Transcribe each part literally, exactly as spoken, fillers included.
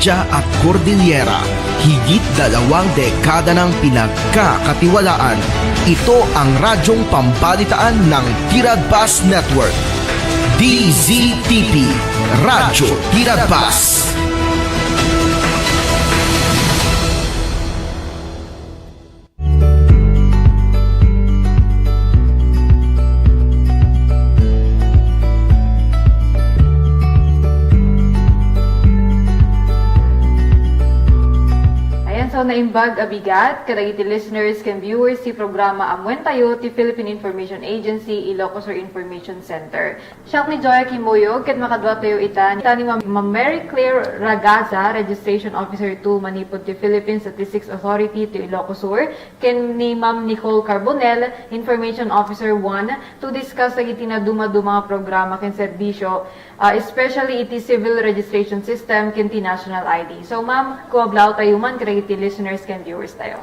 Probinsya at Cordillera, higit dalawang dekada nang pinagkakatiwalaan. Ito ang radyong pambalitaan ng Tiragbas Network. D Z T P, Radyo Tiragbas. Ayan, so naimbag a bigat kadagiti listeners ken viewers ti programa Ammuentayo ti Philippine Information Agency, Ilocos Sur Information Center. Siak ni Joya Kimuyog, ket makadua tayo ita, ita ni Ma'am, Ma'am Mary Claire Ragaza, Registration Officer two, manipud ti Philippine Statistics Authority ti Ilocos Sur, ken ni Ma'am Nicole Carbonell, Information Officer one, to discuss dagiti nadumaduma nga programa ken serbisyo, ah, especially iti civil registration system ken ti national I D. So, ma'am, kumablaaw tayo man kadagiti listeners ken viewers tayo.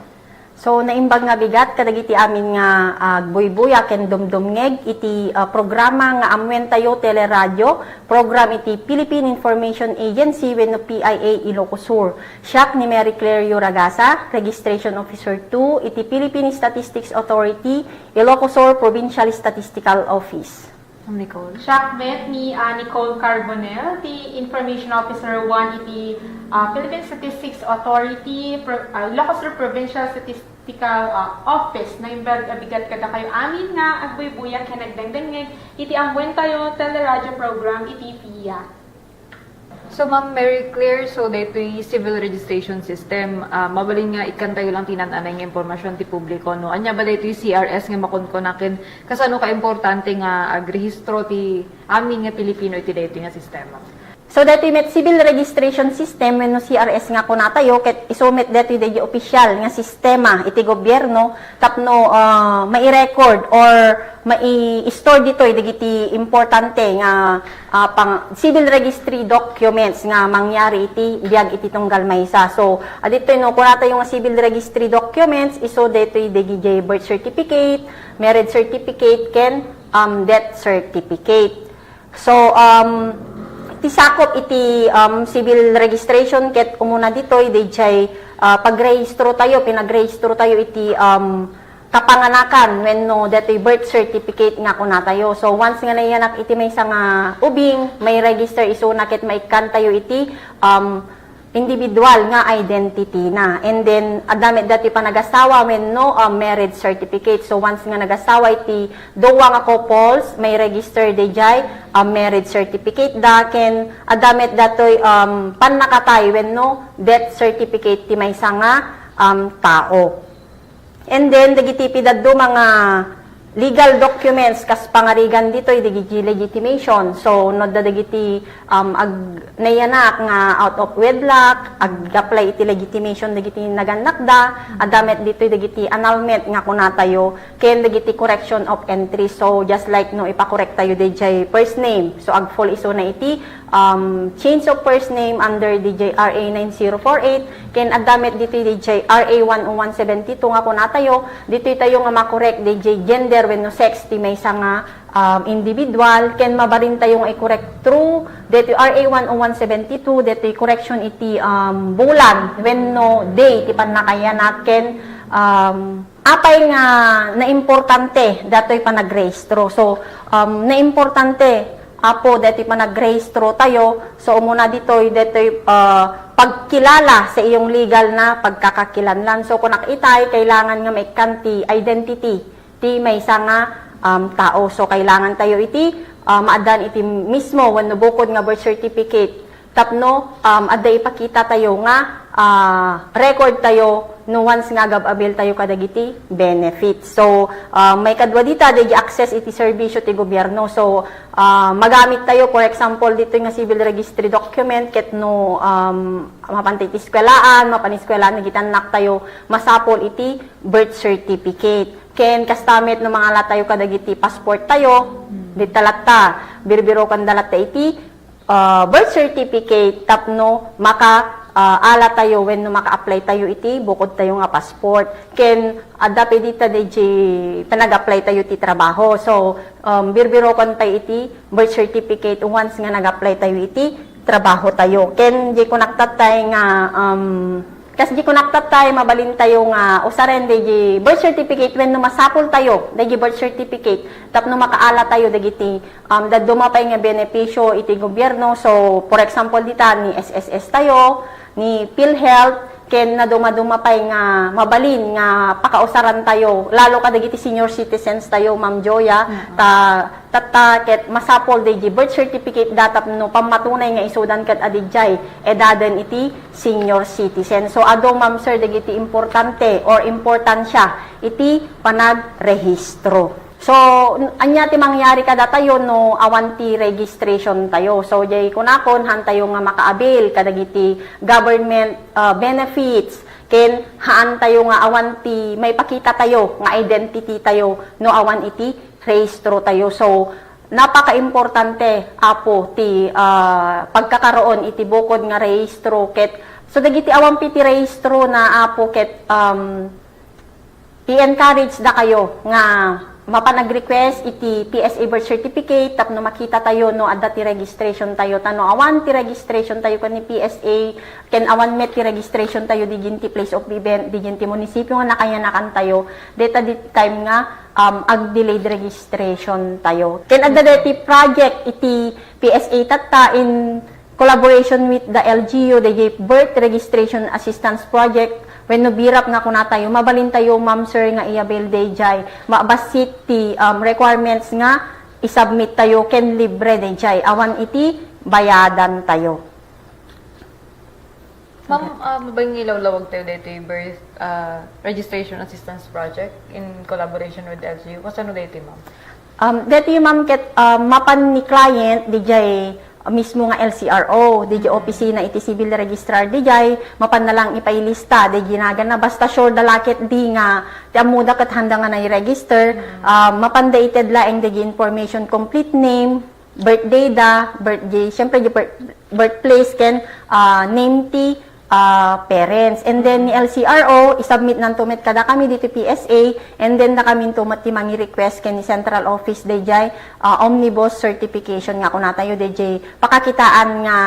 So, naimbag nga bigat kadagiti amin nga agbuybuya ken dumdumngeg iti, ah, programa nga Ammuentayo Teleradyo, program iti Philippine Information Agency wenno P I A Ilocos Sur. Siak ni Mary Claire Uragasa, Registration Officer two iti Philippine Statistics Authority, Ilocos Sur Provincial Statistical Office. Ma'am Nicole. Siak met ni, ah, Nicole Carbonell, ti Information Officer one iti, ah, Philippine Statistics Authority, Pro-, ah, Ilocos Sur Provincial Statistical, ah, Office. Naimbag a bigat kadakayo amin nga agbuybuya ken agdengdengngeg iti Ammuentayo Teleradyo Program iti P I A. So, Ma'am Mary Claire, so daytoy civil registration system, ah, mabalin nga ikkantayo lang ti naan-anay nga impormasyon ti publiko, no? Ania ba daytoy C R S nga makunkuna ken kasano kaimportante nga agrehistro ti amin nga Pilipino iti daytoy nga sistema? So, daytoy met civil registration system wenno C R S nga kunatayo, ket isu met daytoy daydi opisyal nga sistema iti gobierno tapno, ah, mai-record or mai-store ditoy dagiti importante nga, ah, pang-, civil registry documents nga mangyari iti biag iti tunggal maysa. So, ah, ditoy no, kunatayo nga civil registry documents, isu daytoy dagiti birth certificate, marriage certificate, ken, um, death certificate. So, um, ti sakup iti, um, civil registration ket umuna ditoy, daydiay, ah, pagrehistro tayo, pinagrehistro tayo iti, um, kapanganakan wenno daytoy birth certificate nga kunatayo. So, once nga naiyanak iti maysa nga ubing, mai-register isuna ket maikkantayo iti, um, individual nga identity na. And then, adda met daytoy panagasawa wenno, um, marriage certificate. So, once nga nagasawa iti dua nga couples, mai-register daydiay, um, marriage certificate da, ken adda met daytoy, um, pannakatay wenno death certificate ti maysa nga, um, tao. And then, dagiti pidaduma nga legal documents kas pangarigan ditoy, dagiti legitimation. So, no adda dagiti, um, ag-, naiyanak nga out of wedlock, ag-apply iti legitimation dagiti nagannakda, adda met ditoy dagiti annulment nga kunatayo, ken dagiti correction of entry. So, just like no ipakorek tayo daydiay first name. So, ag-fall isuna iti um, change of first name under D J R A nine zero four eight, ken adda met ditoy D J R A one oh one seventy-two nga kunatayo, ditoy tayo nga makorek D J gender wenno sex ti maysa nga, um, individual, ken mabalin tayo nga ikorek through ditoy R A one oh one seventy-two, ditoy correction iti, um, bulan wenno day ti pannakayanak ken, um, apay nga naimportante datoy panagrehistro. So, um, naimportante, Apo, daytoy panagrehistro tayo. So, umuna ditoy, daytoy, ah, pagkilala sa iyong legal na pagkakakilanlan. So, kunak itay, kailangan nga maikkan ti identity ti maysa nga, um, tao. So, kailangan tayo iti, ah, maaddaan iti mismo wenno bukod nga birth certificate. Tapno, um, adda ipakita tayo nga, ah, record tayo no once nga agab-avail tayo kadagiti benefits. So, ah, maikadua dita, daydi access iti serbisyo ti gobierno. So, ah, magamit tayo, for example, ditoy nga civil registry document, ket no, um, mapan tayo iti eskuelaan, mapan eskuelaan dagiti annak tayo, masapul iti birth certificate. Ken kasta met no mangala tayo kadagiti passport tayo, dita latta, birbirokanda latta iti ah, birth certificate tapno maka, ah, ala tayo wenno maka-apply tayo iti bukod tayo nga passport. Ken adda pay dita daydi panag-apply tayo ti trabaho. So, um, birbirokon tayo iti birth certificate once nga nag-apply tayo iti trabaho tayo. Ken di kunaktattay nga, um, kas di kunaktattay, mabalin tayo nga usaren di birth certificate wenno masapul tayo di birth certificate tapno makaala tayo dagiti, um, dadduma pay nga benepisyo iti gobierno. So, for example, dita ni S S S tayo, ni PhilHealth, ken naduma-duma pay nga mabalin nga pakausaran tayo, lalo kadagiti senior citizens tayo, Ma'am Joya, ta, tatta ket masapul daydi birth certificate da tapno pammatunay nga isudan ket adda idiay edaden iti senior citizen. So, adu, Ma'am Sir, dagiti importante or importansya iti panagrehistro. So, n-, ania ti mangyari kadatayo no awan ti registration tayo? So, jay kunakon, haan tayo nga maka-avail kadagiti government, ah, benefits, ken haan tayo nga awan ti maipakita tayo nga identity tayo no awan iti rehistro tayo. So, napakaimportante, Apo, ti, ah, pagkakaroon iti bukod nga rehistro ket, so, dagiti awan pay ti rehistro na, Apo, ket, um, i-encourage dakayo nga mapan ag-request iti P S A birth certificate tapno makita tayo no adda ti registration tayo. Ta no awan ti registration tayo ken ni P S A, ken awan met ti registration tayo digiti place of event, digiti munisipyo nga nakayanakan tayo, deta di time nga, um, ag-delayed registration tayo. Ken adda deti project iti P S A tatta in collaboration with the L G U, dayjay Birth Registration Assistance Project, wenno BRAP nga kuna tayo, mabalin tayo, Ma'am Sir, nga i-avail dayjay. Mabassit ti, um, requirements nga i-submit tayo ken libre dayjay. Awan iti bayadan tayo. Ma'am, ah, mabalin nga ilawlawag tayo daytoy Birth, ah, Registration Assistance Project in collaboration with L G U. Kasano daytoy, ma'am? Um, deti, ma'am, ket, um, mapan ni client, dayjay mismo nga L C R O, dayjay opisina iti civil registrar, dayjay, mapan na lang ipailista, dayjay nagana, basta sure da la ketdi nga, ti ammoda ket haanda nga nai-register, um, mapan da ited laeng dayjay information, complete name, birthday da, birthday, siyempre, di birth-, birthplace, ken, ah, name ti, ah, parents. And then, ni L C R O, isubmit nanto met kada kami dito P S A, and then, da kami to met ti mangi-request ken ni central office, dayjay, ah, omnibus certification nga kuna tayo, dayjay, pakakitaan nga,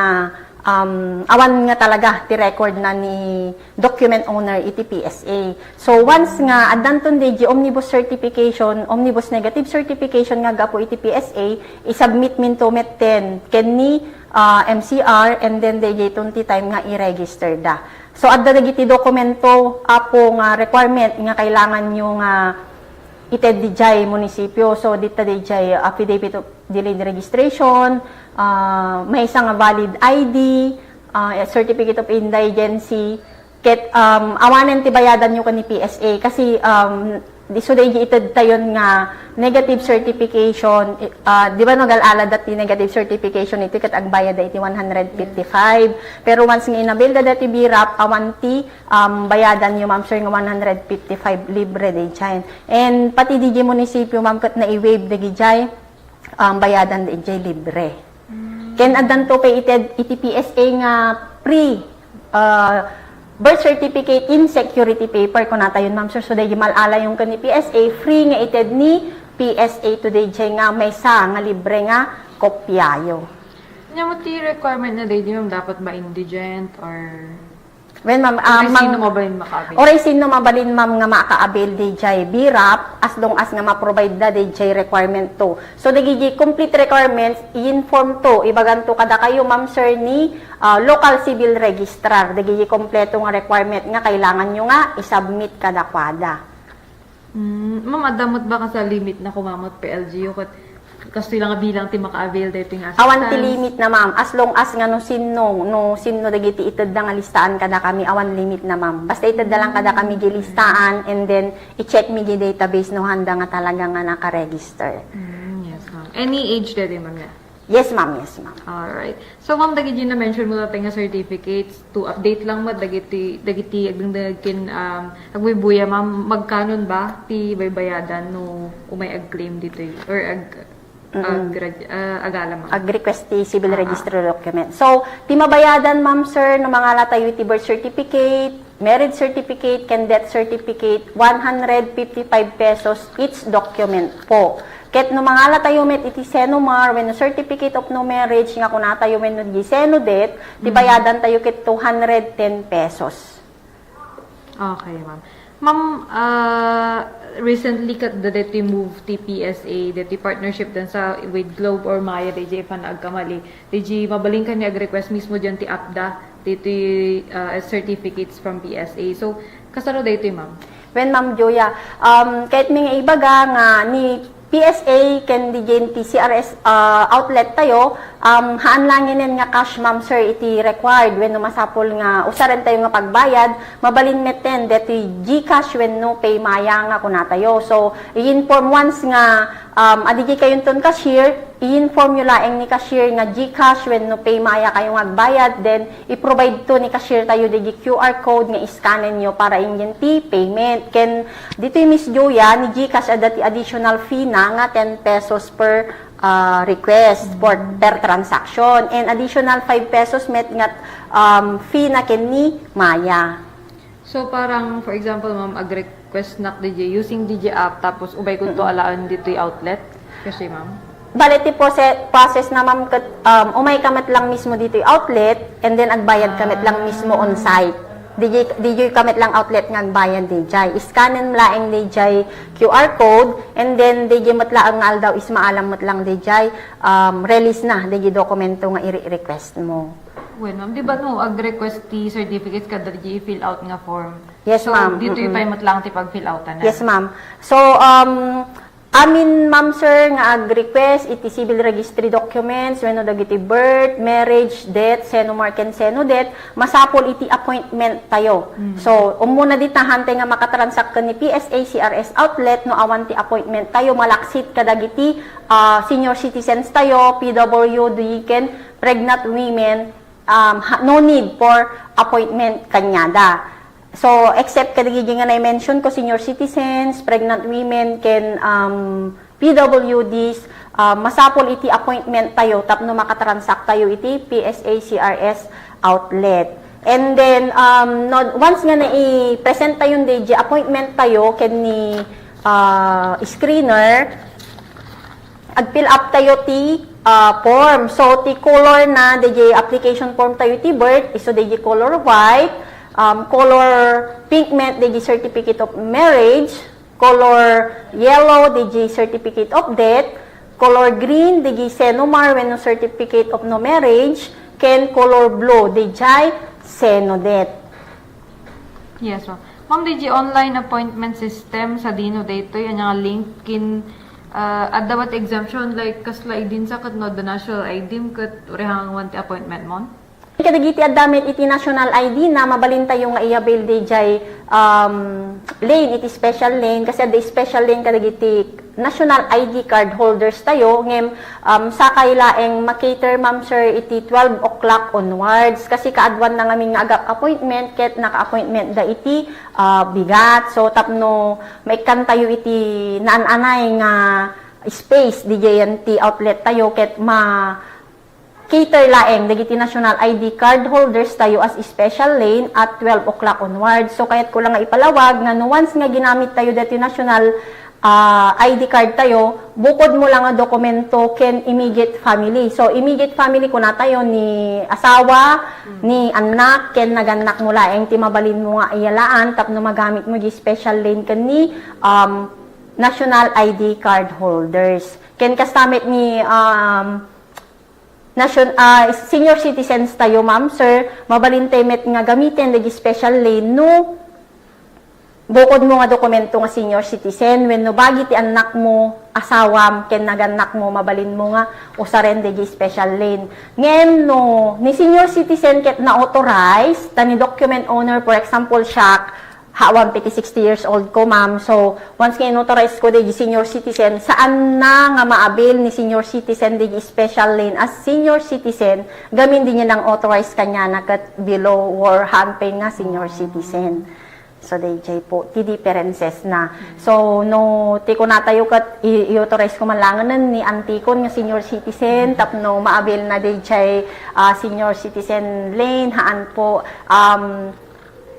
um, awan nga talaga ti record na ni document owner iti P S A. So, once nga addanton dayjay omnibus certification, omnibus negative certification nga gapu iti P S A, isubmit minto metten ken ni, ah, M C R, and then dayjayton ti time nga i-register da. So, adda dagiti dokumento, Apo, nga requirement nga kailanganyo nga ited dayjay munisipyo. So, dita dayjay affidavit of delayed registration, ah, maysa nga valid I D, ah, certificate of indigency, ket, um, awanen ti bayadanyo ken ni P S A. Kasi, um, di, so, dayjay ited tayon nga negative certification, i-, ah, di ba no, gal-ala dati negative certification iti ket agbayad da iti one hundred fifty-five. Pero once nga inavail da dati BRAP, awan ti, um, bayadanyo, Ma'am Sir, nga one hundred fifty-five, libre dayjay. And pati dayjay munisipyo, ma'am, ket nai-waive dagijay, um, bayadan dayjay libre. Ken addanto pay ited iti P S A nga free, uh, birth certificate in security paper, kuna tayon, Ma'am Sir. So, dayjay mal-alayon ken ni P S A, free nga ited ni P S A to dayjay nga maysa nga libre nga kopyayo. Ania met ti requirement na daydi, ma'am, dapat ba indigent or Wen, ma'am, ah, uray sino mang-, mabalin maka-avail? Uray sino mabalin, ma'am, nga maka-avail dayjay BRAP, as long as nga ma-provide da dayjay requirement to. So, dagiti complete requirements, i-inform to, ibagan to kadakayo, Ma'am Sir, ni, ah, local civil registrar. Dagiti kompleto nga requirement nga kailanganyo nga i-submit kadakuada. Mm, ma'am, adda met ba kasta limit na koma met ti L G U ket kastoy lang a bilang ti maka-avail daytoy nga assistance? Awan ti limit na, ma'am. As long as nga no sinno, no sinno dagiti itedda nga listaan kadakami, awan limit na, ma'am. Basta itedda lang kadakami di listaan, and then i-check mi di database no haanda nga talaga nga naka-register. Mm, yes, ma'am. Any age daytoy, ma'am, ya? Yes, ma'am. Yes, ma'am. Alright. So, ma'am, dagiti na-mention mo daytoy nga certificates, to update lang met dagiti, dagiti agdengdengngeg ken, um, agbuybuya, ma'am, magkanon ba ti baybayadan no umay ag-claim ditoy or ag-, Mm-mm. ag-, ah, agala, ma'am? Ag-request ti civil Ah, ah. registry document. So, ti mabayadan, ma'am, sir, no mangala tayo iti birth certificate, marriage certificate, ken death certificate, one hundred fifty-five pesos each document po. Ket no mangalatayo met iti CENOMAR wenno Certificate of No Marriage nga kunatayo wenno di CENODET, ti Mm. bayadantayo ket two hundred ten pesos. Okay, ma'am. Ma'am, ah, recently ket daytoy move ti P S A, daytoy partnership den sa with Globe or Maya, D J, if a-, agkamali. D J, mabalinkan nga ag-request mismo diyan ti app da, daytoy, ah, certificates from P S A. So, kasano daytoy, ma'am? Wen, Ma'am Joya, um, ket mi nga ibaga nga ni P S A ken diay ti C R S, ah, outlet tayo, um, haan langinen nga cash, ma'am, sir, iti required wenno masapul nga usaren tayo nga pagbayad, mabalin metten deti GCash wenno PayMaya nga kunatayo. So, i-inform once nga, um, adiay kayonton cashier, i-inform yo laeng ni cashier nga GCash wenno PayMaya kayo nga agbayad, then i-provide to ni cashier tayo dagiti Q R code nga i-scannen yo para ingyen ti payment. Ken ditoy, Miss Joya, ni GCash adda ti additional fee na nga ten pesos per, ah, request for, per transaction. And additional five pesos met nga, um, fee na ken ni Maya. So, parang, for example, ma'am, ag-request nak D J using D J app, tapos ubay ko to Mm. alaen ditoy outlet? Kasi, ma'am? Bale, ti prose-, process na, ma'am, ket, um, umay ka met lang mismo ditoy outlet, and then agbayad ka met lang mismo on Ah. site. D J, D J ka met lang outlet nga agbayad, D J. Scannen laeng D J Q R code, and then D J met laeng nga aldaw is maalam met lang D J, um, release na D J dokumento nga iri-request mo. Wen, ma'am, di ba no, ag-request ti certificates kada D J i-fill out nga form? Yes, So, ma'am. ditoy Mm-mm. pay met lang ti pag-fill out na? Yes, ma'am. So, um, amin, ma'am, sir, nga ag-request iti civil registry documents, wenno dagiti birth, marriage, death, CENOMAR ken CENODET, masapul iti appointment tayo. Mm. So, ummuna dita, hantay nga makatransact ken ni P S A C R S outlet no awan ti appointment tayo, malaksid kadagiti, ah, senior citizens tayo, P W D, ken pregnant women, um, ha-, no need for appointment kaniada. So, except kadagiti nga na-mention ko, senior citizens, pregnant women, ken, um, P W Ds, um, masapul iti appointment tayo tapno makatransact tayo iti P S A C R S outlet. And then, um, no, once nga nai-present tayo D J appointment tayo ken ni, ah, screener, ag-fill up tayo ti, ah, form. So, ti color na, D J application form tayo ti birth, isu D J color white, um, color pink met, D J certificate of marriage, color yellow, D J certificate of death, color green, D J CENOMAR wenno certificate of no marriage, ken color blue, D J CENODET. Yes, ma'am. Ma'am, D J online appointment system sadino daytoy, ania nga link kin, ah, adda met exemption, like, kasla idin sa ket no adda national I D mo ket uray hangangwan ti appointment mo? Kadagiti adda met iti national I D na, mabalin tayo nga i-avail D J, um, lane, iti special lane, kasi adda special lane kadagiti national I D card holders tayo, ngem, um, sakay laeng ma-cater, ma'am, sir, iti twelve o'clock onwards. Kasi kaaduan na ngamin nga aga-appointment, ket naka-appointment da iti, ah, bigat. So, tapno maikkan tayo iti naan-anay nga space, diay ti outlet tayo, ket ma-cater laeng dagiti national I D card holders tayo as special lane at twelve o'clock onwards. So, kayat ko lang nga ipalawag nga no once nga ginamit tayo dati national, ah, I D card tayo, bukod mo lang nga dokumento ken immediate family. So, immediate family, kuna tayo ni asawa, Mm. ni annak, ken nagannak mo laeng ti mabalin mo nga iyalaan tapno magamit mo di special lane ken ni, um, national I D card holders. Ken kasta met ni, um, Nation-, ah, senior citizens tayo, ma'am, sir, mabalin tayo met nga gamiten dagiti special lane no bukod mo nga dokumento nga senior citizen, wenno bagi ti annak mo, asawam, ken nagannak mo, mabalin mo nga usaren dagiti special lane. Ngem no ni senior citizen ket na-authorize, ta ni document owner, for example, siak, ha, awan pay ti sixty years old ko, ma'am. So, once nga in-authorize ko dagiti senior citizen, saan na nga ma-avail ni senior citizen dagiti special lane as senior citizen, gamin di niya nang-authorize kaniana ket below or haan pay nga senior citizen. So, dayjay po, ti differences na. So, no, ti kunatayo ket i-, i-authorize ko man langen ni antikon nga senior citizen, tapno ma-avail na dayjay, ah, senior citizen lane, haan po, um,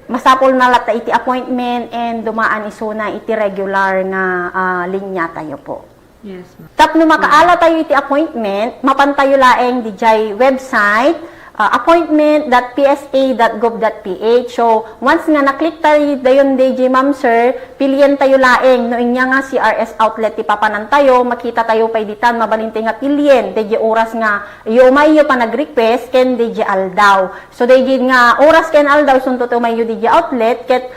Masapul na latta iti appointment and dumaan isuna iti regular nga, ah, linya tayo po. Yes, ma'am. Tapno makaala tayo iti appointment, mapan tayo laeng dijay website, ah, appointment dot P S A dot gov dot P H. So, once nga na-click tayo dayon D J, ma'am, sir, pilien tayo laeng. No inya nga C R S outlet ti papanan tayo, makita tayo pay ditan, mabalin tayo nga pilien. D J oras nga iyo umayyo pa nag-request, ken D J aldaw. So, D J nga oras ken aldaw, isunto ti umayyo D J outlet, ket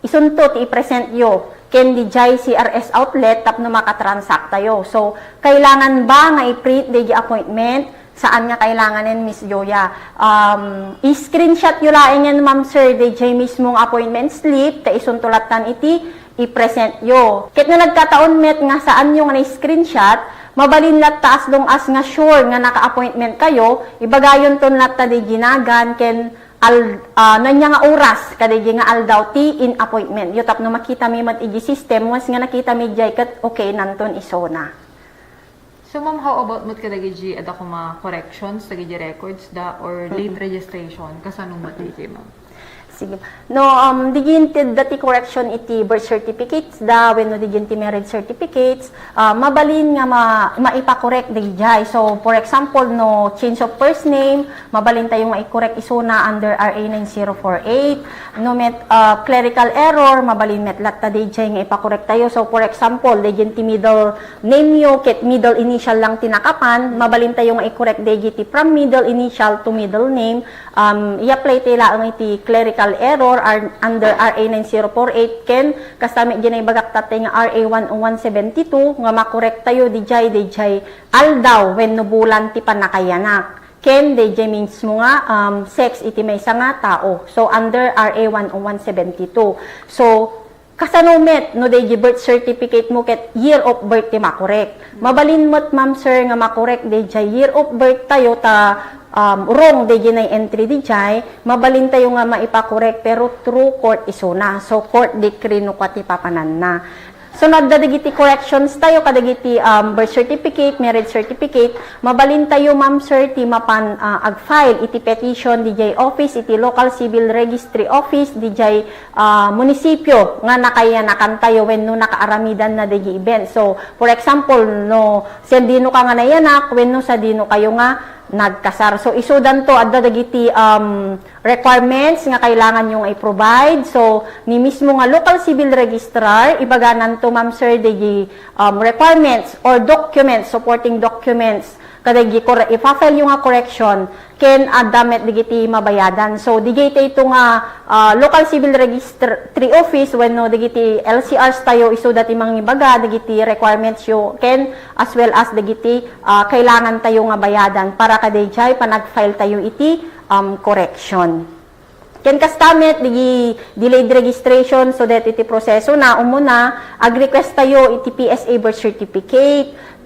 isunto ti i-present yo ken dijay C R S outlet tapno makatransact tayo. So, kailangan ba nga i-print dijay appointment? Saan nga kailanganen, Miss Joya. Um, i-screenshot yo laengen, ma'am, sir, dijay mismo nga appointment slip, ta isunto lattan iti i-present yo. Ket no nagkataon met nga saan yo nga na-screenshot, mabalin latta as long as nga sure nga naka-appointment kayo, ibagayon ton latta dijay nagan ken al-, ah, no ania nga oras kadaydi nga aldaw ti in-appointment yo tapno makita mi met iti system, once nga nakita mi dijay ket okay nanton isuna. So, ma'am, how about met kadagiti adda koma corrections dagiti records da or late Mm-mm. registration? Kasano met iti, ma'am? Sige. No, um, diginted dati correction iti birth certificates da, wenno diginti marriage certificates, ah, mabalin nga ma-, maipakorek daydiay. So, for example, no change of first name, mabalin tayo nga i-correct isuna under R A nine zero four eight. No met, ah, clerical error, mabalin met latta daydiay nga ipakorek tayo. So, for example, daydiay ti middle name yo, ket middle initial lang ti nakapan, mabalin tayo nga i-correct daydiay ti from middle initial to middle name. Um, i-apply tayo laeng iti clerical error ar-, under R A nine zero four eight, ken kasta met daydiay ibagak tatay nga R A one oh one seventy-two, nga makorek tayo daydiay, daydiay aldaw wenno bulan ti pannakayanak. Ken daydiay mismo nga, um, sex iti maysa nga tao. So, under R A one oh one seventy-two. So, kasano met no daydiay birth certificate mo ket year of birth ti makorek? Mabalin met, ma'am, sir, nga makorek daydiay year of birth tayo ta, um, wrong daydiay na-entry daydiay, mabalin tayo nga maipakorek pero through court isuna. So, court decree no kua ti papananna. So, no adda dagiti corrections tayo kadagiti, um, birth certificate, marriage certificate, mabalin tayo, ma'am, sir, ti mapan, ah, ag-file iti petition daydiay office, iti local civil registry office daydiay, ah, munisipyo nga nakayanakan tayo wenno nakaaramidan na daydiay event. So, for example, no sadino ka nga nayanak wenno sadino kayo nga nagkasar. So, isudanto adda dagiti, um, requirements nga kailangan yo nga i-provide. So, ni mismo nga local civil registrar, ibagananto, ma'am, sir, daydiay, um, requirements or documents, supporting documents, kadaydiay kor-, ipa-file yo nga correction, ken adda met dagiti mabayadan. So, daydiay daytoy nga, ah, local civil registry office wenno dagiti L C Rs tayo, isuda ti mangibaga dagiti requirements yo, ken as well as dagiti, ah, kailangan tayo nga bayadan para kadaydiay panag-file tayo iti, um, correction. Ken kasta met, digi delayed registration, so daytoy iti proseso na, umuna, ag-request tayo iti P S A birth certificate.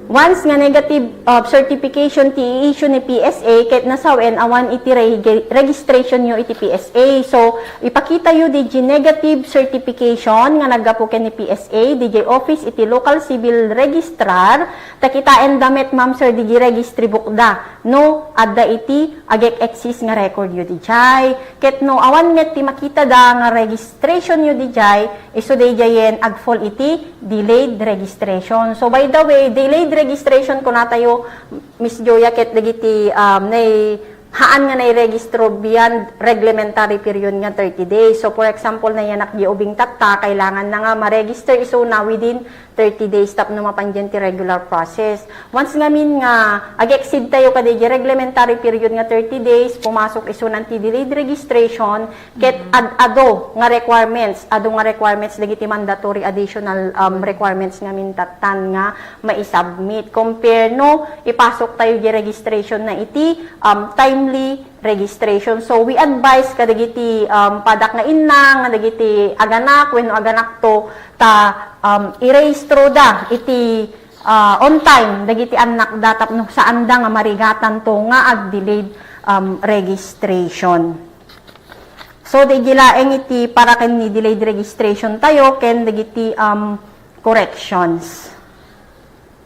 Once nga negative, uh, certification ti i-issue ni P S A, ket nasawen awan iti regi-, registration yo iti P S A. So, ipakita yo daydiay negative certification nga naggapu ken ni P S A, daydiay office iti local civil registrar, ta kitaen da met, ma'am, sir, daydiay registry book da. No, adda iti agek-exist nga record yo daydiay. Ket no, awan met ti makitada nga registration yo daydiay, isu daydiayen ag-fall iti delayed registration. So, by the way, delayed registration kunatayo, Miss Joya, ket dagiti, um, nay-, haan nga nairegistro beyond reglementary period nga thirty days. So, for example, nayanak di ubing tatta, kailangan na nga ma-register isuna within thirty days tapno mapan daydiay ti regular process. Once ngamin nga ag-exceed tayo kadaydiay reglementary period nga thirty days, pumasok isunan ti delayed registration, ket ad-adu nga requirements, adu nga requirements dagiti mandatory additional, um, requirements ngamin tattan nga maisubmit. Compare no ipasok tayo di registration na iti, um, timely registration. So, we advise kadagiti, um, padak nga inna, nga dagiti aganak, wenno aganakto, ta, um, irehistro da iti, ah, on time dagiti annak da tapno saan da nga marigatan to nga ag-delayed, um, registration. So, daydiay laeng iti para ken ni delayed registration tayo ken dagiti, um, corrections.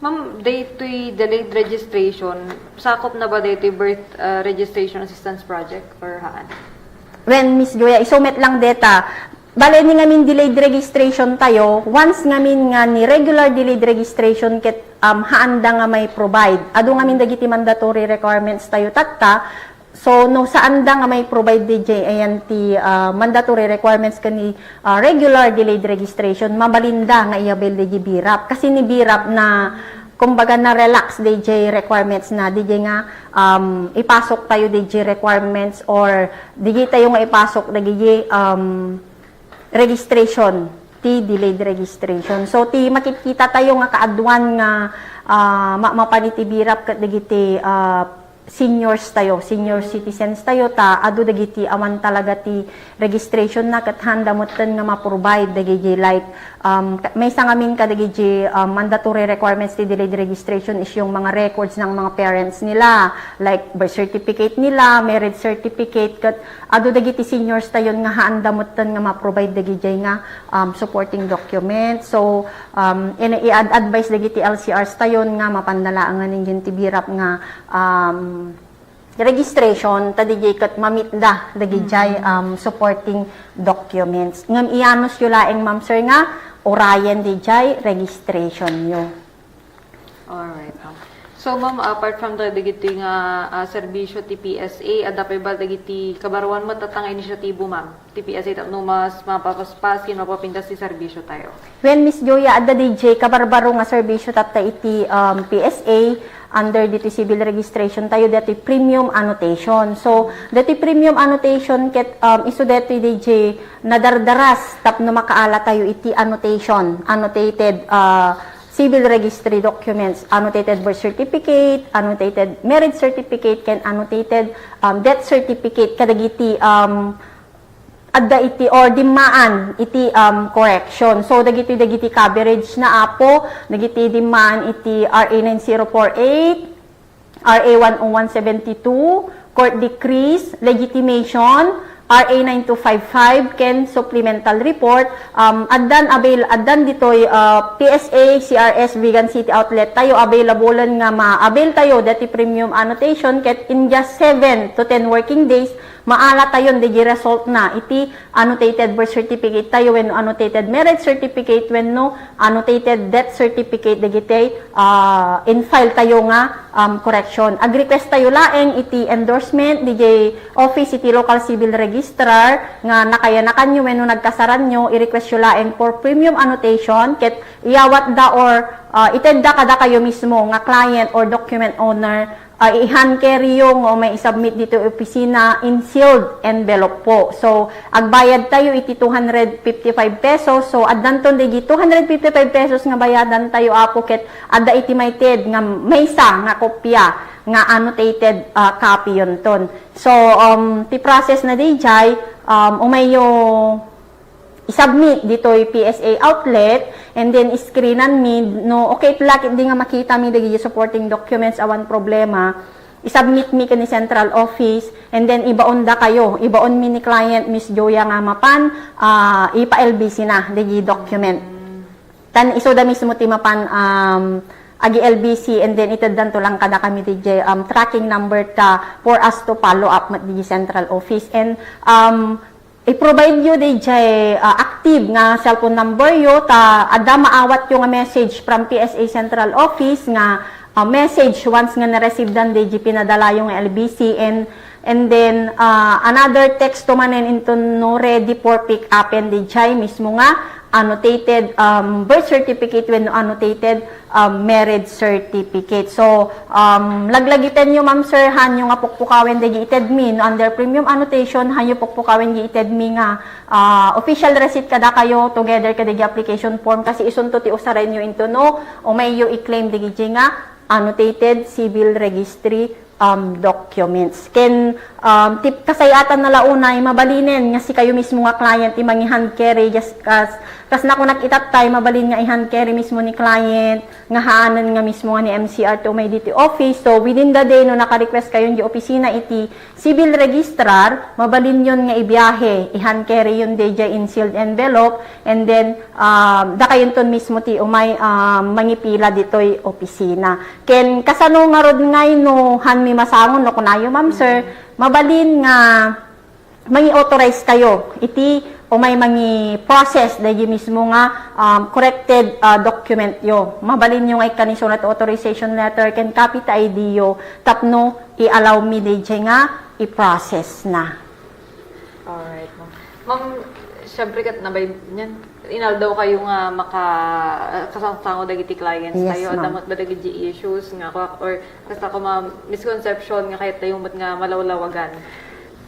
Ma'am, daytoy delayed registration, sakop na ba daytoy birth, uh, registration assistance project or haan? When, Miss Joya, isu met lang deta, Bale, ni ngamin delayed registration tayo, once ngamin nga ni regular delayed registration ket, um, haanda nga may provide. Adu ngamin dagiti mandatory requirements tayo tatta. So, no saanda nga may provide D J ayan ti, ah, mandatory requirements ken ni, ah, regular delayed registration, mabalinda nga i-avail D J birap. Kasi ni birap na, kumbaga, na-relax D J requirements na, D J nga, um, ipasok tayo D J requirements or D J tayo nga ipasok dagiti, um, registration, ti delayed registration. So, ti makitkita tayo nga kaaduan nga, ah, ma-, mapan iti birap ket dagiti, ah, seniors tayo, senior citizens tayo, ta adu dagiti awan talaga ti registration na ket haanda metten nga ma-provide dagiti, like, um, ka-, maysa ngamin kadagiti, um, mandatory requirements ti delayed registration is yung mga records ng mga parents nila, like birth certificate nila, marriage certificate, ket adu dagiti seniors tayon nga haanda metten nga ma-provide dagiti nga, um, supporting document. So, um, in-, i-ad-, advise dagiti L C Rs tayon nga mapanda laengen iti birap nga, um, registration, ta D J ket mamitda dagiti, um, supporting documents. Ngem iyanusyo laeng, ma'am, sir, nga urayen D J registration yo. Alright, ma'am. So, ma'am, apart from the, dagiti nga, ah, serbisyo ti P S A, adda pay ba dagiti kabaruan met tatta nga inisiatibo, ma'am, ti P S A tapno mas mapapaspas ken mapapintas ti serbisyo tayo? Wen, Miss Joya, adda D J kabarbaro nga serbisyo tatta iti, um, P S A under diti civil registration tayo, dati premium annotation. So, dati premium annotation ket, um, isu dati D J nadardaras tapno makaala tayo iti annotation, annotated, ah, civil registry documents, annotated birth certificate, annotated marriage certificate, ken annotated, um, death certificate kadagiti, um, adda iti or dimmaan iti, um, correction. So, dagiti, dagiti coverage na, Apo, dagiti dimmaan iti R A nine zero four eight, R A one oh one seventy-two, court decrees, legitimation, R A nine two five five, ken supplemental report, um, addan avail-, addan ditoy, uh, P S A, C R S, Vigan City Outlet tayo, available nga ma-avail tayo dati premium annotation, ket in just seven to ten working days, maala tayon daydi result na iti annotated birth certificate tayo wenno annotated marriage certificate wenno annotated death certificate dagiti, ah, in-file tayo nga, um, correction. Ag-request tayo laeng iti endorsement daydi office iti local civil registrar nga nakayanakanyo wenno nagkasaranyo, i-request yo laeng for premium annotation ket iyawatda or, ah, itedda kadakayo mismo nga client or document owner, ah, i-hand carry yo nga umay i-submit ditoy opisina in sealed envelope po. So, agbayad tayo iti two hundred fifty-five pesos. So, addanton daydi two hundred fifty-five pesos nga bayadan tayo, Apo, ket adda iti maited nga maysa nga kopia nga annotated, ah, copy yonton. So, um, ti process na daydiay, um, umayyo i-submit ditoy P S A outlet, and then screenan mi no okay pala ketdi nga makita mi dagiti supporting documents, awan problema. I-submit mi ken ni central office, and then ibaon dakayo, ibaon mi ni client Miss Joya nga mapan, ah, ipa-L B C na dagiti document. Tan isuda mismo ti mapan, um, agi-L B C, and then iteddanto lang kadakami daydiay, um, tracking number ta for us to follow up met dagiti central office. And, um, I-provide yo daydiay, ah, active nga cellphone number yo ta adda maawat yo nga message from P S A Central Office nga, ah, message once nga na-receivedan daydiay pinadala yo nga L B C, and, and then, ah, another text to manen inton no ready for pick upen daydiay mismo nga annotated, um, birth certificate wenno annotated um, marriage certificate. So, um, laglagiten yo, ma'am, sir, hanyo nga pukpukawen dagiti ited mi, no under premium annotation, hanyo pukpukawen dagiti ited mi nga, ah, official receipt kadakayo together kadagiti application form, kasi isunto ti usaren yo into no umay yo i-claim dagiti nga annotated civil registry um, documents. Ken, um, ti kasayatan na la unay, mabalinen nga sikayo mismo nga client ti mangi-hand carry, just kas, kas nakunak itattay, mabalin nga i-hand carry mismo ni client, nga haanen nga mismo nga ni M C R ti umay ditoy office. So, within the day, no naka-request kayo di opisina iti civil registrar, mabalin yon nga ibiyahe, i-hand carry yon daydiay in sealed envelope, and then, um, dakayonton mismo ti umay, um, mangipila ditoy opisina. Ken kasano ngarud ngay no hanmi masangon no kunayo, ma'am, sir, mabalin nga mangi-authorize kayo iti umay mangi-process daydi mismo nga, um, corrected, ah, document yo. Mabalin yo nga ikkan isuna ti authorization letter ken copy ti I D yo tapno i-allow mi daydi nga i-process na. Alright, ma'am. Ma'am, syempre ket nabay niyan, inaldaw kayo nga maka, ah, kasangsango dagiti clients Yes, tayo. ma'am. Adda met ba dagiti issues nga, or kasta ko, ma'am, misconception nga kayat tayo met nga malawlawagan?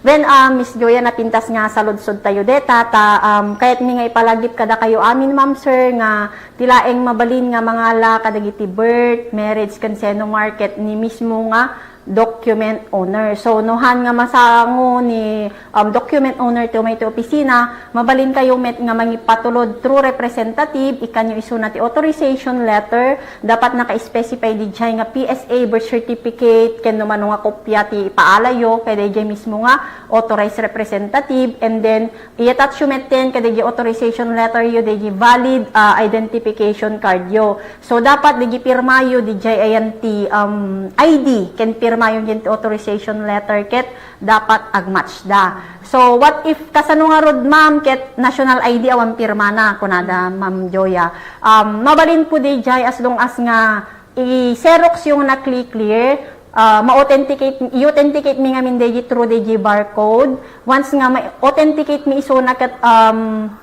Well, ah, Miss Joya, napintas nga saludsod tayo deta, ta, um, kayat mi nga ipalagip kada kayo amin, ma'am, sir, nga ti laeng mabalin nga mangala kadagiti birth, marriage, ken senomar ket ni mismo nga document owner. So, no han nga masango ni, um, document owner ti umay ti opisina, mabalin kayo met nga mangipatulod through representative, ikkanyo isuna ti authorization letter, dapat naka-specify didiay nga P S A, birth certificate, ken no mano nga kopia ti ipaalayo, kay didiay mismo nga authorized representative, and then i-attach yo metten kadagiti authorization letter yo, dagiti valid, ah, identification card yo. So, dapat dagiti pirma yo, didiay ayan ti, um, I D, ken pirma yo diay ti authorization letter, ket dapat agmatch da. So, what if kasano ngarud, ma'am, ket national I D awan pirmana, kunada, Ma'am Joya. Um, mabalin po didiay as long as nga i-xerox yo nga clear, ah, ma-authenticate, i-authenticate mi ngamin daydi through daydi barcode. Once nga ma-authenticate mi isuna ket, um,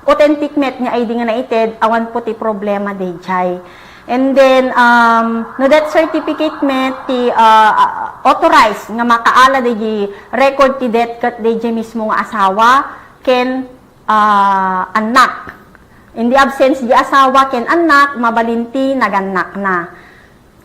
authentic met nga I D nga naited, awan po ti problema daydiay. And then, um, no death certificate met ti, ah, ah, authorized nga makaala daydi record ti death ket daydi mismo nga asawa ken, ah, annak. In the absence di asawa ken annak, mabalin ti nagannakna.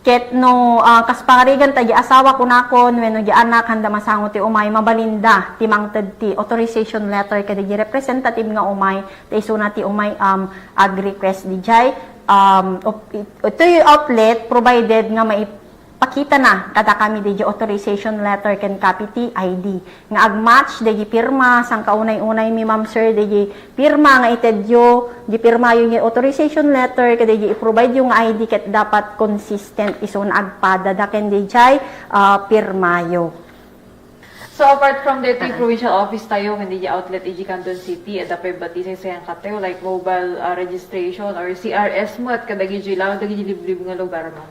Ket no, ah, kas pangarigan ta di asawa kunakon wenno di anak, handa masango ti umay, mabalinda ti mangted ti authorization letter kadagiti representative nga umay, ta isuna ti umay, um, ag-request didiay, um, op-, it-, itoy outlet provided nga maipakitana kadakami didiay authorization letter ken copy ti I D. Nga agmatch daydi pirma, sangkaunay-unay mi, ma'am, sir, daydi pirma nga itedyo, di pirmayo nga authorization letter, kadaydi i-provide yo nga I D ket dapat consistent isuna agpada da ken daydiay, ah, pirmayo. So, apart from daytoy provincial office tayo, ken daydi outlet iti Canton City, adda pay bati saysayangkattayo, like mobile, ah, registration or C R S met kadagiti laeng dagiti liblib nga lugar, ma'am?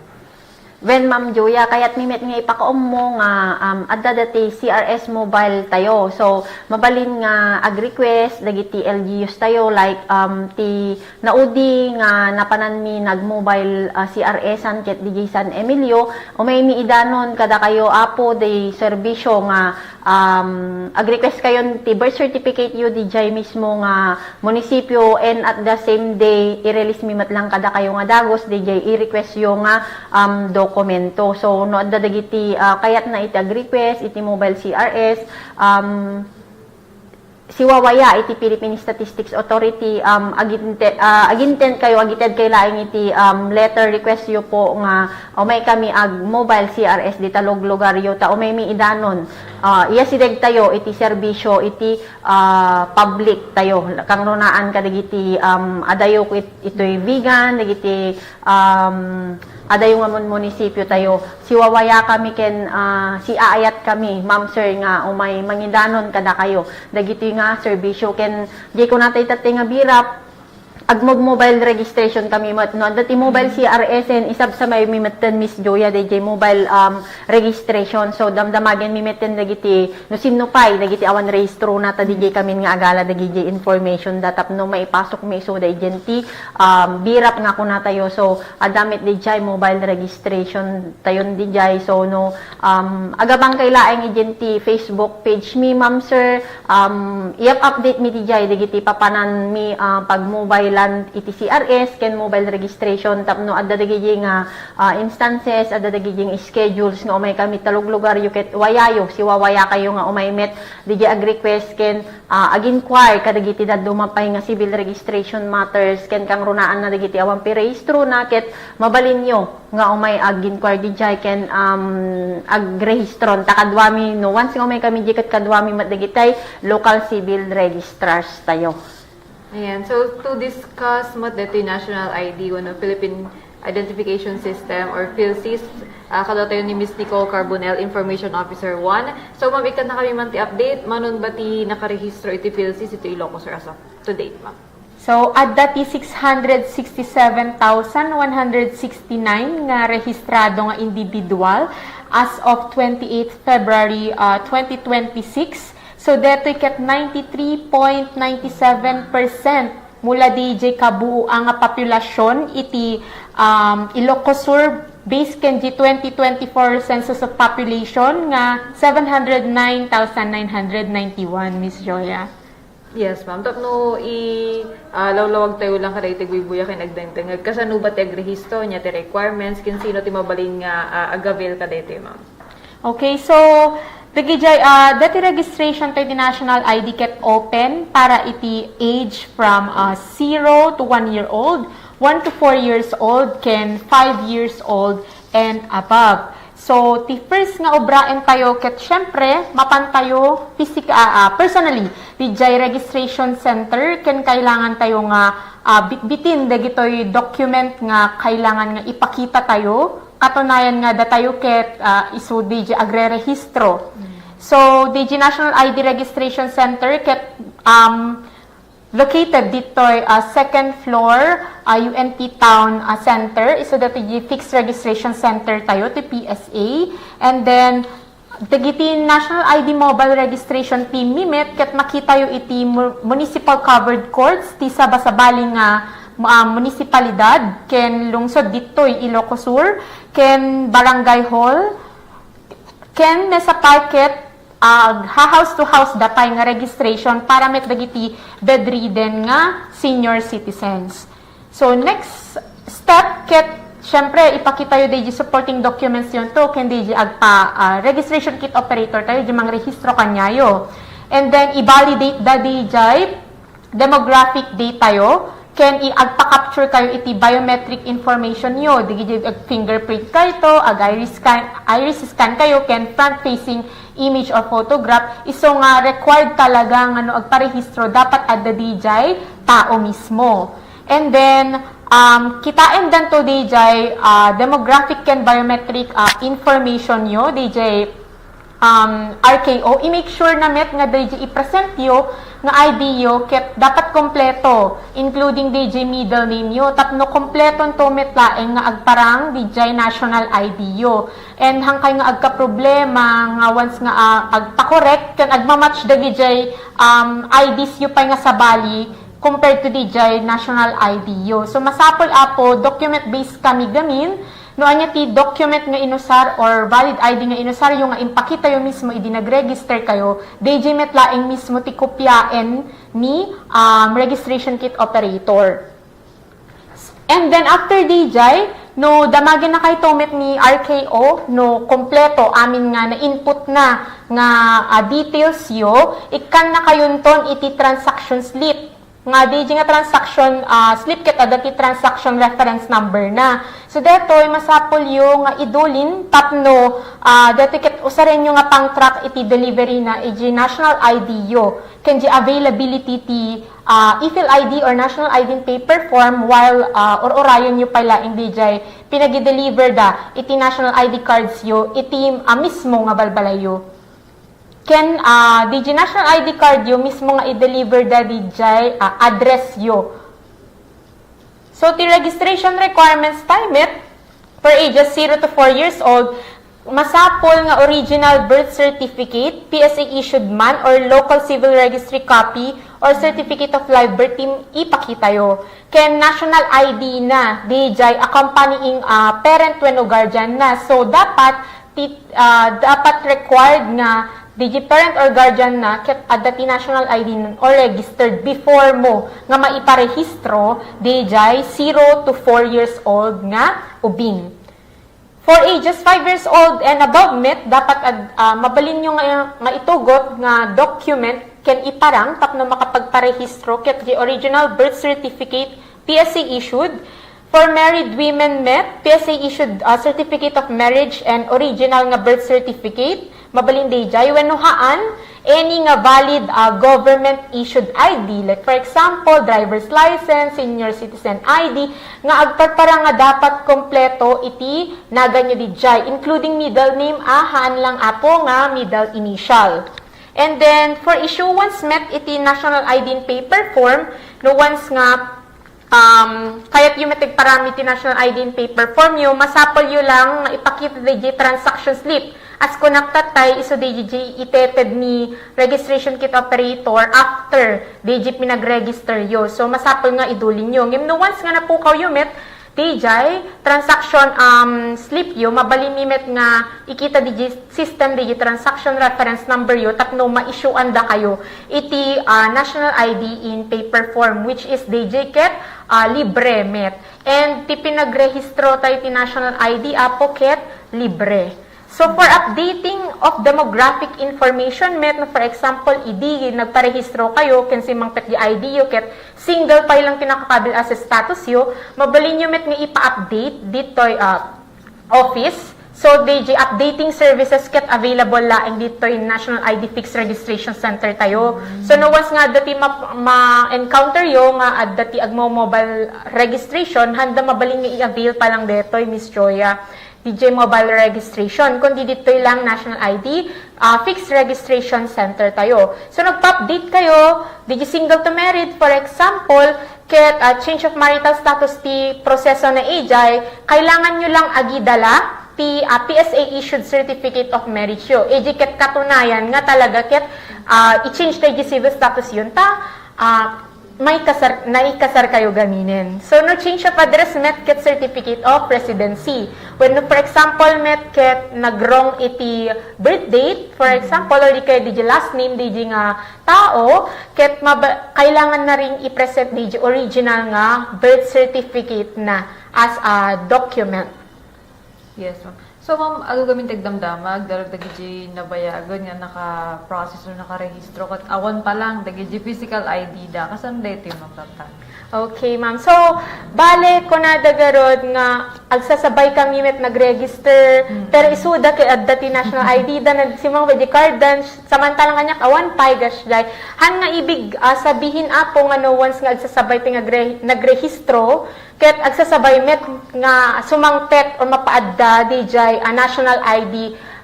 Wen, Ma'am Joya, kayat mi met nga ipakaammo nga, um, adda dati C R S mobile tayo. So, mabalin nga ag-request dagiti L G Us tayo, like, um, ti naudi nga napanan mi nag-mobile, ah, C R S-an ket didiay San Emilio, umay mi idanon kadakayo, Apo, di serbisyo nga, um, ag-request kayon ti birth certificate yo didiay mismo nga munisipyo, and at the same day, i-release mi met lang kadakayo nga dagus didiay i-request yo nga, um, dokumento. So, no adda dagiti, ah, kayatna iti ag-request iti mobile C R S, um, siwawaya iti Philippine Statistics Authority, um, aginte-, ah, agintent kayo, agited kayo laeng iti, um, letter request yo po nga umay kami ag mobile C R S dita luglugar yo, ta umay mi idanon. Ah, iyasideg tayo iti serbisyo iti, ah, public tayo. Kangrunaan kadagiti, um, adayo ket itoy Vigan, dagiti, um, adayo nga mun-, munisipyo tayo. Siwawaya kami ken, ah, siaayat kami, ma'am, sir, nga umay mangidanon kadakayo dagitoy nga serbisyo. Ken di ko natay tatay nga birap, ag-mobile registration kami met. No, adda ti mobile C R S-en, isabsabay mi metten, Miss Joya, daydiay mobile, um, registration. So, damdamagen mi metten dagiti no sinno pay dagiti awan rehistrona, ta didiay kamin nga agala dagiti information da tapno maipasok mi isu daydiay ti, um, birap nga kunatayo. So, adda met didiay mobile registration tayon didiay. So, no, um, agabang kay laeng idiay ti Facebook page mi, ma'am, sir, um, i-update mi didiay dagiti papanan mi, ah, pagmobilean iti C R S ken mobile registration tapno adda dagiti nga, ah, instances, adda dagiti schedules nga umay kami ta luglugar yo ket wayayo, siwawaya kayo nga umay met didi ag-request ken, ah, ag-inquire kadagiti dadduma pay nga civil registration matters ken kangrunaanna dagiti awan pay rehistrona ket mabalinyo nga umay ag-inquire didiay ken, um, agrehistron ta kaduami, no, once nga umay kami di ket kaduami met dagiti local civil registrars tayo. Ayan. So, to discuss met ditoy national I D wenno Philippine Identification System or PhilSys. Ah, kadatayo ni Miss Nicole Carbonell, Information Officer one. So, ma'am, ikkannakami man ti update. Mano ba ti nakarehistro iti PhilSys iti Ilocos Sur as of to date, ma'am? So, adda ti six hundred sixty-seven thousand one hundred sixty-nine nga rehistrado nga individual as of twenty-eighth February, ah, twenty twenty-six. So, detoy ket ninety-three point nine seven percent mula diay kabuoan nga populasyon iti, um, Ilocos Sur based ken di twenty twenty-four Census of Population nga seven hundred nine thousand nine hundred ninety-one, Miss Joya. Yes, ma'am. Tapno i, ah, lawlawag tayo lang kadaytoy buybuya ken agdengdengngeg. Kasano ba ti agrehistro, ania ti requirements, ken sino ti mabalin nga, ah, agavail kadaytoy, ma'am? Okay, so, dagidiay, ah, dati registration tayo di national I D ket open para iti age from, ah, zero to one year old, one to four years old, ken five years old and above. So, ti first nga obraen tayo ket syempre, mapan tayo physica-, ah, ah, personally, didiay registration center, ken kailangan tayo nga, ah, bitbitin dagitoy document nga kailangan nga ipakita tayo. Katunayan nga datayo ket, ah, isu didiay agrerehistro. So, didiay National I D Registration Center ket, um, located ditoy, ah, second floor, ah, U N T Town, ah, Center. Isu dati di fixed registration center tayo, ti P S A. And then, dagiti National I D Mobile Registration Team mi met ket makitayo iti mu-, municipal covered courts ti sabasabali nga, ah, munisipalidad ken lungsod ditoy Ilocos Sur ken barangay hall ken mesa pay ket, ah, ha house to house da pay nga registration para met dagiti bedridden nga senior citizens. So, next step, ket, syempre, ipakitayo diay supporting documents yun to, ken diay agpa, ah, registration kit operator tayo, diay mangrehistro kaniayo. And then, i-validate da diay demographic data yo, ken i-, agpa-capture kayo iti biometric information yo, diay ag-fingerprint kayo to, ag-iris scan, iris scan kayo, ken front-facing image or photograph, isu nga required talaga nga no agparehistro, dapat adda diay tao mismo. And then, um, kitaen danto diay, ah, demographic ken biometric, ah, information yo, diay, um, R K O, i-make sure na met nga diay i-present yo nga I D yo ket dapat kompleto, including diay middle name yo, tapno kompleto nto met laeng nga agparang diay national I D yo. And hangkay nga agkaproblema nga once nga, ah, agpa-correct ken agma-match dagijay, um, I Ds yo pay nga sabali compared to dijay national I D yo. So, masapul, Apo, document-based kami gamin. No ania ti document nga inusar or valid I D nga inusar yo nga impakita yo mismo idi nag-register kayo, dijay met laeng mismo ti kopiaen ni, um, registration kit operator. And then after dijay, no damagen na kayto met ni R K O, no kompleto amin nga na-input na nga, ah, details yo, ikkan na kayonton iti transaction slip. Nga dijay nga transaction, ah, slip ket adda ti transaction reference number na. So detoy masapul yo nga idulin tapno, ah, detoy ket usaren yo nga pang-track iti delivery na iti national I D yo ken di availability ti ah, e-file I D or national I D in paper form while, ah, ur-urayon yo pay laeng dijay pinagideliver da iti national I D cards yo iti, ah, mismo nga balbalay yo. Ken, ah, dijay national I D card yo mismo nga i-deliver da dijay, ah, address yo. So, ti registration requirements tayo met, for ages zero to four years old, masapul nga original birth certificate, P S A issued man, or local civil registry copy, or certificate of live birth ti ipakita yo. Ken national I D na, dijay accompanying, ah, parent wenno guardian na. So, dapat ti-, ah, dapat required nga dijay parent or guardian na ket adda ti national I D na or registered before mo nga maiparehistro dijay zero to four years old nga ubing. For ages five years old and above met, dapat ad-, ah, mabalin yo nga, nga itugot nga document ken iparang tapno makapagparehistro ket di original birth certificate, P S A issued. For married women met, P S A issued, ah, certificate of marriage and original nga birth certificate. Mabalin dijay wenno haan, Any nga valid, ah, government-issued I D, like for example, driver's license, senior citizen I D, nga agparpara nga dapat kompleto iti naganyo dijay, including middle name, ah, haan lang, Apo, nga middle initial. And then, for issuance met iti national I D in paper form, no once nga, um, kayatyo met agparang iti national I D in paper form yo, masapulyo lang nga ipakita diay transaction slip. As kunak tattay, isu diay iteted ni registration kit operator after diay pinag-register yo. So, masapul nga idulinyo. Ngem no once nga napukawyo met, diay transaction, um, slip yo, mabalin mi met nga ikita diay system diay transaction reference number yo tapno ma-issuean dakayo iti, ah, national I D in paper form, which is diay ket, ah, libre met. And ti pinagrehistro tayo ti national I D, Apo, ket libre. So, for updating of demographic information met, no, for example, idi nagparehistro kayo, ken simmangpet diay I D yo, ket single pay lang ti nakakabil-a sa status yo, mabalin yo met nga ipa-update ditoy, ah, office. So, diay updating services ket available laeng ditoy National I D Fixed Registration Center tayo. So, no once nga adda ti ma-, ma-encounter yo nga adda ti agmo-mobile registration, handa mabalin nga i-avail pa lang detoy, Miss Joya. Diay mobile registration, kundi ditoy lang National I D, ah, Fixed Registration Center tayo. So, nagpa-update kayo, diay single to married, for example, ket, ah, change of marital status ti proseso na idiay, kailangan nyo lang agidala ti, ah, P S A issued certificate of marriage yo. Idiay ket katunayan nga talaga ket, ah, i-change na idiay civil status yun ta, ah, may kasar, naikasar kayo gaminen. So, no change of address met ket certificate of residency. When, no, for example, met ket nag-wrong iti birth date, for example, or di kaya diay last name, diay nga tao, ket maba-, kailangan na rin i-present diay original nga birth certificate na as a document. Yes, ma'am. So, ma'am, adu gamin ti agdamdama, agdarag dagiti nabayagen nga naka-process or nakarehistro, ket awan pa lang dagiti physical I D da. Kasano daytoy, ma'am, tatta? Okay, ma'am. So, bale, kunada garud nga agsasabay kami met nag-register, Mm. pero isuda ket adda ti national I D da, nagsimang pay di card da, samantalang kaniak awan pay, gosh, day. Han nga ibig, ah, sabihin, Apo, nga no once nga agsasabay ti nagre-, nagrehistro, ket agsasabay met nga sumangpet o mapaadda diay, ah, national I D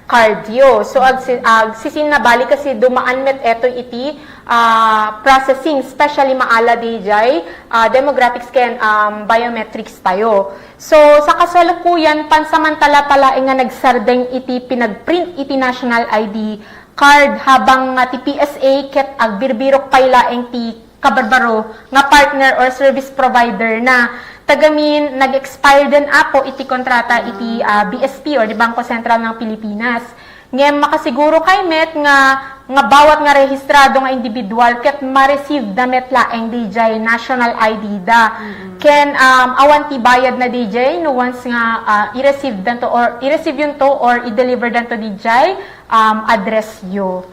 card yo. So, agsi-, agsisinna bali kasi dumaan met ito iti, ah, processing, especially maala diay, ah, demographics ken, um, biometrics tayo. So, sa kasalukuyan, pansamantala pala nga nagsardeng iti pinagprint iti national I D card habang nga ti P S A ket agbirbirok pay laeng ti kabarbaro nga partner or service provider na. Tagamin, nag-expire den, Apo, iti kontrata iti, ah, B S P or di Bangko Sentral ng Pilipinas. Ngem makasiguro kay met nga, nga bawat nga rehistrado nga individual ket ma-receive da met laeng diay national I D da. Mm-mm. Ken, um, awan ti bayad na diay no once nga, ah, i-receive danto or i-receive yunto or i-deliver danto diay, um, address yo.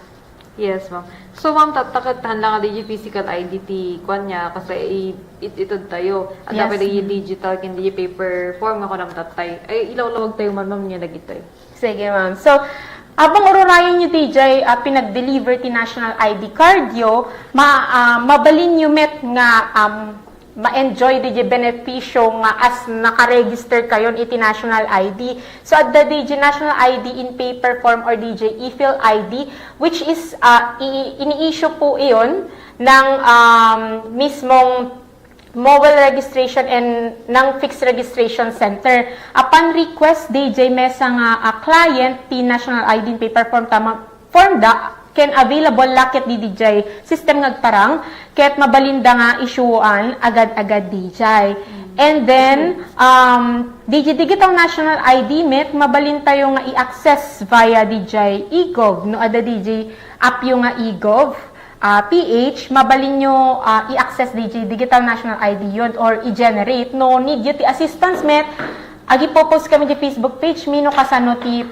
Yes, ma'am. So, ma'am, tatta ket haan lang nga diay physical I D ti kuan niya, kasi i-, it-, ited tayo. Adda Yes. pay diay digital ken diay paper form nga kunam tattay. Ay, ilawlawag tayo man, ma'am, nga dagitoy. Sige, ma'am. So, abang ururayon nyo diay, ah, pinag-deliver ti national I D card yo, ma-, ah, mabalin nyo met nga, um, ma-enjoy diay benepisyo nga as nakaregister kayon iti national I D. So, adda diay national I D in paper form or diay e-file I D, which is, ah, i-, ini-issue po iyon ng, um, mismong mobile registration and ng fixed registration center. Upon request diay maysa nga, ah, client ti national I D in paper form tama, form da ken available la ket diay system nga agparang, ket mabalin da nga issuean agad-agad diay. And then, um, diay digital national I D met, mabalin tayo nga i-access via diay e-gov, no adda diay app yo nga e-gov, ah, P H, mabalin nyo, ah, i-access diay digital national I D yon or i-generate. No need yo ti assistance met, agi-post kami diay Facebook page mi no kasano ti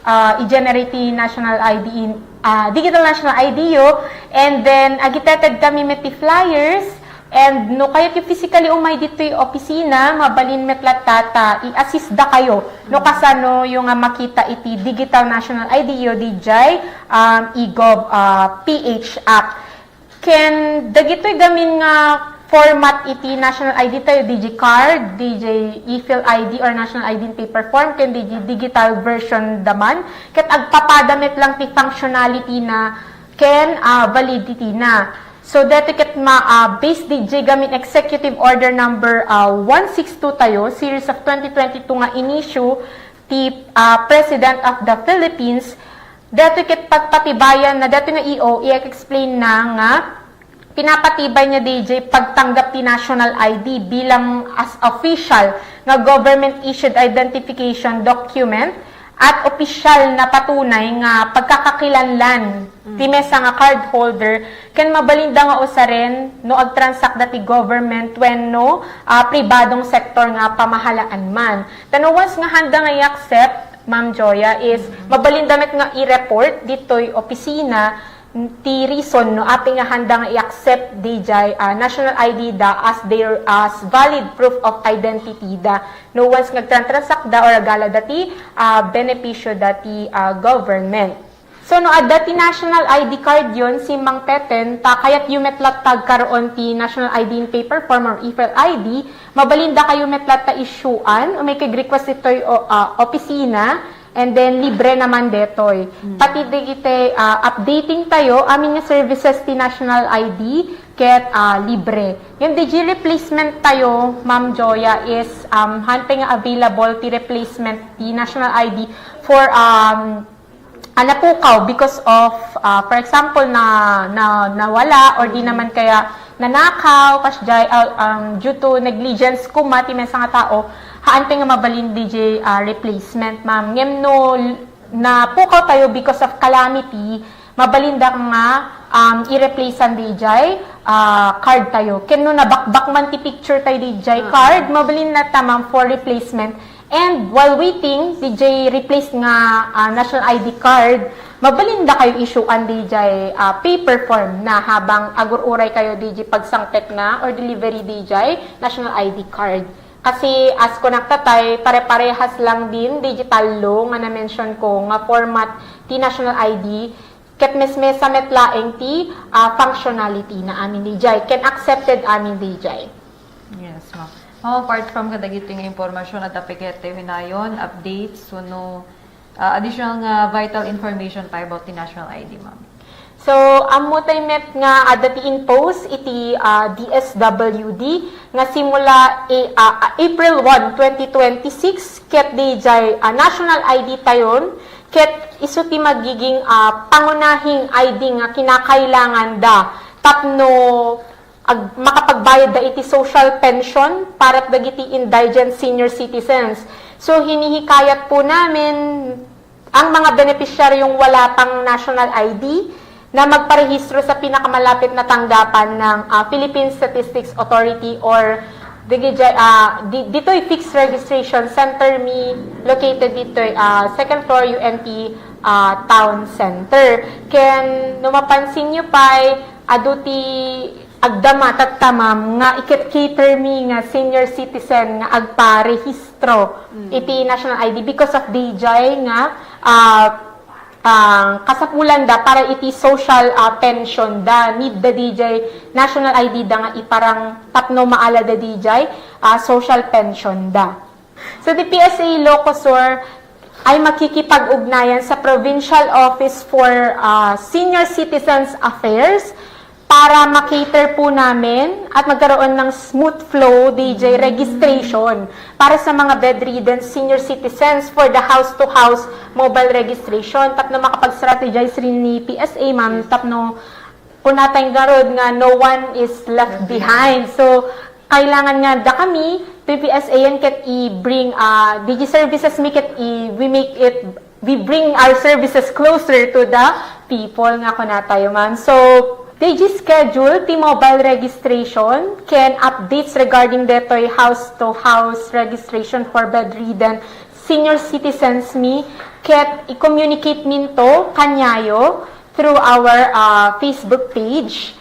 ah, i-generate ti national I D in, ah, digital national I D yo, and then agiteted kami met ti flyers And no kayatyo physically umay ditoy opisina, mabalin met latta ta i-assist dakayo no kasanoyo nga makita iti digital national I D yo didiay, um, e-gov, ah, P H Act. Ken dagitoy gamin nga format iti national I D tayo, D J card, D J e-file I D or national I D in paper form, ken D J digital version da man, ket agpapada met lang ti functionality na ken, ah, validity na. So, daytoy ket ma-, ah, based didiay gamin Executive Order number, ah, one six two tayo, series of twenty twenty-two nga in-issue ti, ah, President of the Philippines, daytoy ket pagpatibayan na, daytoy nga E O, i-explain na nga pinapatibay niya didiay pagtanggap ti national I D bilang as official nga government-issued identification document at opisyal na patunay nga pagkakakilanlan ti maysa nga cardholder ken mabalinda nga usaren no agtransakda ti government wenno, ah, pribadong sektor nga pamahalaan man. Ta no once nga handa nga i-accept, Ma'am Joya, is mabalinda met nga i-report ditoy opisina ti reason no apay nga handa nga i-accept didiay, ah, national I D da as their, as valid proof of identity da. No once nga agtransakda or agala da ti, ah, benepisyo da ti, ah, government. So, no adda ti national I D card yon, simmangpeten, ta kayatyo met latta agkaroon ti national I D in paper form or e-file I D, mabalinda kayo met latta issuean, umay kag request ditoy o, ah, opisina, and then libre naman detoy. Pati dagiti, ah, updating tayo, amin nga services ti national I D, ket, ah, libre. Yung D J replacement tayo, Ma'am Joya, is, um, hantay nga available ti replacement ti national I D for, um, ah, napukaw because of, ah, for example, na, na, nawala or di naman kaya nanakaw, kasdiay, ah, um, due to negligence koma ti maysa nga tao, haantay nga mabalin didiay, ah, replacement, ma'am. Ngem no l-, napukaw tayo because of calamity, mabalinda nga, um, i-replacean didiay, ah, card tayo. Ken no nabakbak man ti picture tayo didiay card, mabalin na ta, ma'am, for replacement. And while waiting, didiay replace nga, ah, national I D card, mabalinda kayo issuean didiay, ah, paper form na habang agur-uray kayo didiay pagsangpet na or delivery didiay national I D card. Kasi as kunak tatay, pare-parehas lang din digital law nga na-mention ko nga format ti national I D, ket mesmesa met laeng ti, ah, functionality na amin didiay, ken accepted amin didiay. Yes, ma'am. Ma'am, apart from kadagiti nga impormasyon, adda pay kayat tayo hinayon, updates, wenno, ah, additional nga vital information pa about the national I D, ma'am? So, ammo tay met nga adda ti impose iti, ah, D S W D nga simula i-, ah, ah, April one, twenty twenty-six, ket didiay, ah, national I D tayon, ket isu ti magiging, ah, pangunahing I D nga kinakailangan da tapno ag-, makapagbayad da iti social pension para dagiti indigent senior citizens. So, hinihikayat po namin ang mga benepisyaryong wala pang national I D na magparehistro sa pinakamalapit na tanggapan ng, ah, Philippine Statistics Authority or digi-, ah, di-, ditoy fixed registration center mi located ditoy, ah, second floor U N T, ah, Town Center. Ken no mapansin nyo pay, adu ti agdama tatta, ma'am, nga iket-cater mi nga senior citizen nga agparehistro iti national I D because of didiay nga, ah, ah, kasapulan da para iti social, ah, pension da. Need da didiay national I D da nga iparang tapno maala da didiay, ah, social pension da. So, the P S A Ilocos Sur ay makikipag-ugnayan sa Provincial Office for, ah, Senior Citizens Affairs para ma-cater po namin at magkaroon ng smooth flow didiay registration para sa mga bedridden senior citizens for the house-to-house mobile registration. Tapno makapag-strategize rin ni P S A, ma'am, tapno kunatay ngarud nga no one is left behind. So, kailangan nga da kami, P P S A yan, ket i-bring, ah, didiay services mi, ket i-, we make it, we bring our services closer to the people nga kunatayo, ma'am. So, didiay schedule ti mobile registration ken updates regarding detoy house-to-house registration for bedridden senior citizens mi, ket i-communicate minto kaniayo through our, ah, Facebook page.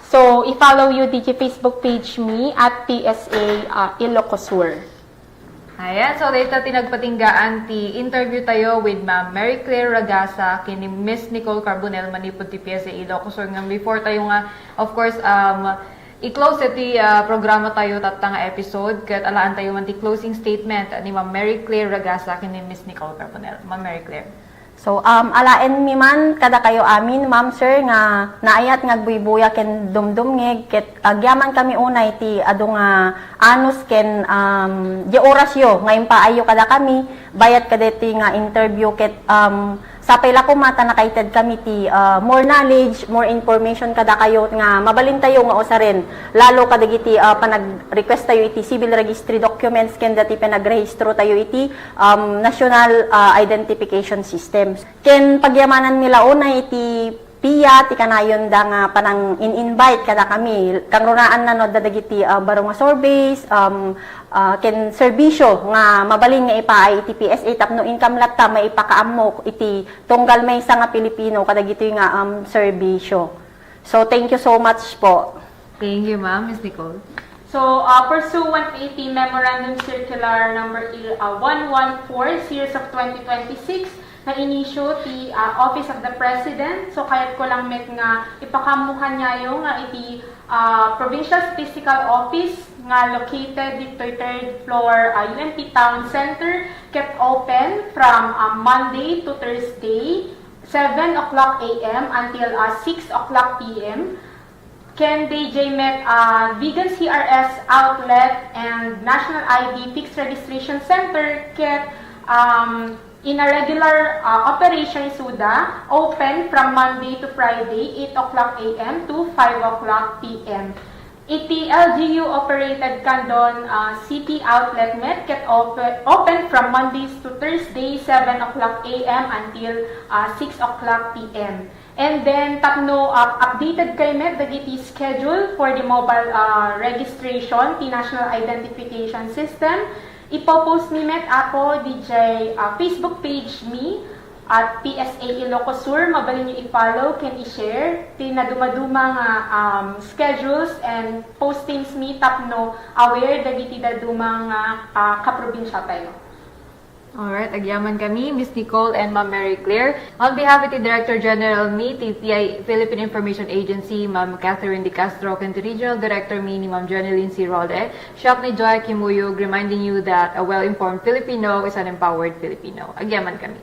So, I-follow you D J Facebook page me at P S A, uh, Ilocosur. Ayan, so dayta ti nagpatinggaan ti interview tayo with Ma'am Mary Claire Ragasa ken ni Miss Nicole Carbonell manipud ti P S A Ilocosur. Ngem before tayo nga, of course, um, i-close iti, uh, programa tayo tatta nga episode, ket alaan tayo man ti closing statement ni Ma'am Mary Claire Ragasa ken ni Miss Nicole Carbonell. Ma'am Mary Claire. So, um, alaenmi man kadakayo amin, ma'am, sir, nga naayat nga agbuybuya ken dumdumngeg, ket agyamankami unay ti adu nga anus ken, um, di orasyo nga impaayyo kadakami, bayat kadaytoy nga interview, ket, um, sapay la koma ta nakaitedkami ti, uh, more knowledge, more information kadakayo nga mabalintayo nga usaren, lalo kadagiti, uh, panag-request tayo iti civil registry documents ken dati panagrehistro tayo iti um, National, ah, Identification System. Ken pagyamananmi la unay iti pia ti kanayonda nga panang-in-invite kadakami. Kangrunaanna no adda dagiti, ah, baro nga surveys, um, ah, ken serbisyo nga mabalin nga ipaay iti P S A tapno inkam latta maipakaammo iti tunggal maysa nga Pilipino kadagitoy nga, um, serbisyo. So, thank you so much po. Thank you, ma'am. Miss Nicole. So, uh, pursuant iti Memorandum Circular number il-, uh, one one four series of twenty twenty-six nga inisyu ti, uh, Office of the President, so kayatko lang met nga ipakaammo kaniayo nga iti, uh, Provincial Statistical Office nga located ditoy third floor, uh, U N P Town Center, kept open from, uh, Monday to Thursday, seven o'clock A M until, uh, six o'clock P M. Ken D J met, uh, Vigan C R S outlet and National I D fixed registration center ket, um, in a regular, uh, operation isuda, open from Monday to Friday, eight o'clock A M to five o'clock P M. Iti L G U operated Candon, uh, City outlet met ket ope-, open from Mondays to Thursday, seven o'clock A M until, uh, six o'clock P M. And then, tapno, uh, updated kayo met dagiti schedule for the mobile, uh, registration ti National Identification System, ipopost mi met, Apo, D J, uh, Facebook page mi at P S A Ilocos Sur. Mabalin yo i-follow ken i-share ti nadumaduma nga, um, schedules and postings mi tapno aware dagiti daduma nga, uh, kaprobinsya tayo. Alright, agyaman kami, Miss Nicole and Ma'am Mary Claire. On behalf of the Director General mi, ti P I, Philippine Information Agency, Ma'am Catherine De Castro, ken ti Regional Director mi ni Ma'am Jonelyn C. Rolle, siak ni Joy Kimuyog, reminding you that a well-informed Filipino is an empowered Filipino. Agyaman kami.